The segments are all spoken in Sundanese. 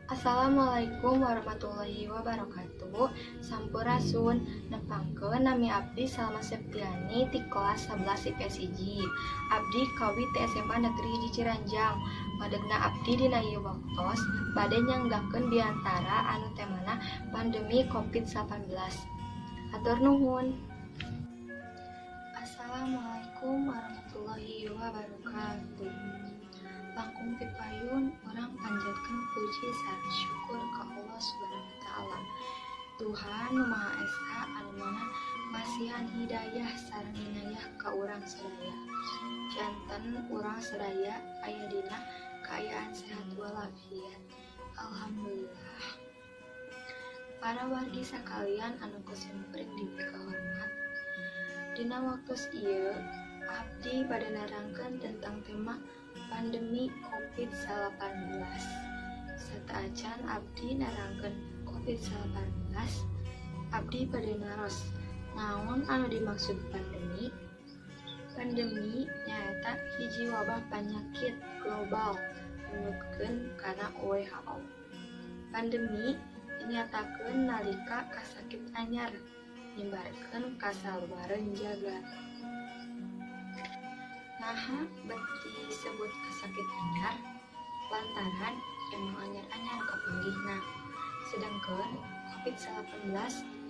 Assalamualaikum warahmatullahi wabarakatuh. Sampurasun. Nepangkeun, nami abdi Salma Septiani ti kelas 11 IPS 1. Abdi kawit ti SMA Negeri 1 Ciranjang. Madegna abdi dina ieu waktos bade nyanggakeun biantara anu temana pandemi Covid-19. Hatur nuhun. Assalamualaikum warahmatullahi wabarakatuh. Langkung ti payun urang panjatkeun puji sareng syukur ka Allah Subhanahu wa Ta'ala, Tuhan Nu Maha Esa, anu mana masihan hidayah sareng inayah ka urang sadaya, janten urang sadaya aya dina kaayaan sehat walafiat. Alhamdulillah. Para wargi sakalian anu ku simkuring dipikahormat, dina waktos ieu abdi bade nerangkeun tentang tema pandemi Covid-19. Sateuacan abdi nerangkeun Covid-19, abdi bade naros naon anu dimaksud pandemi. Pandemi nyaeta hiji wabah panyakit global nunutkeun kana WHO. Pandemi dinyatakeun nalika kasakit anyar nyebarkeun ka saluareun jagat. Naha bet disebut kasakit anyar? Lantaran emang anyar-anyar kapanggihna. Sedengkeun Covid-19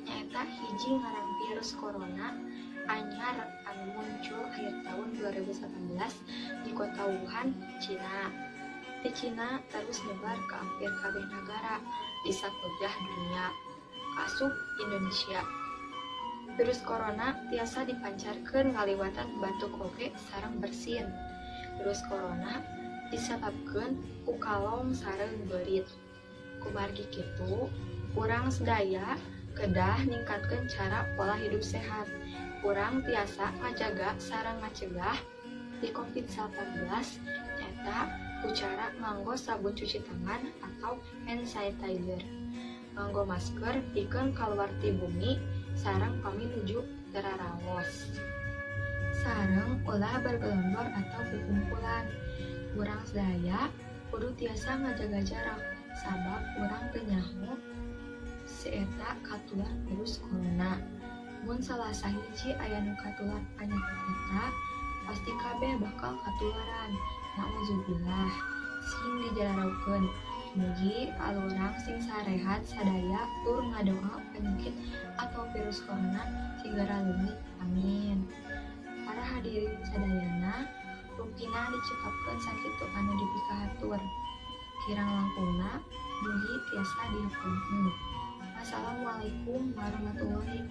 nyaeta hiji ngaran virus corona anyar anu muncul akhir tahun 2018 di kota Wuhan, Cina. Ti Cina terus nyebar ka ampir kabeh nagara di sapedah dunia, kaasup Indonesia. Virus corona tiasa dipancarkeun ngaliwatan batuk oge sareng bersin. Virus corona disababkeun ku kalong sareng beurit. Kumargi kitu, urang sadaya kedah ningkatkeun cara pola hidup sehat. Urang tiasa ngajaga sareng ngacegah ti Covid-19 nyaeta ku cara nganggo sabun cuci tangan atau hand sanitizer, nganggo masker pikeun kaluar ti bumi sareng pami nuju teu raraos, sareng ulah bergelombor atau kukumpulan. Urang sadaya kudu tiasa ngajaga jarak, sabab urang teu nyaho si eta katular virus corona. Mun salah sahiji aya nu katular panyakit eta, pasti kabeh bakal katularan. Nauzubillah, sing dijaraukeun. Mugi alurang sing sarehat sadaya tur ngadoa penyakit atau virus corona sigara leungit. Amin. Para hadirin sadayana, rupina dicekapkeun sakitu anu dipikahatur. Kirang langkungna mugi tiasa dihapunten. Wassalamualaikum warahmatullahi.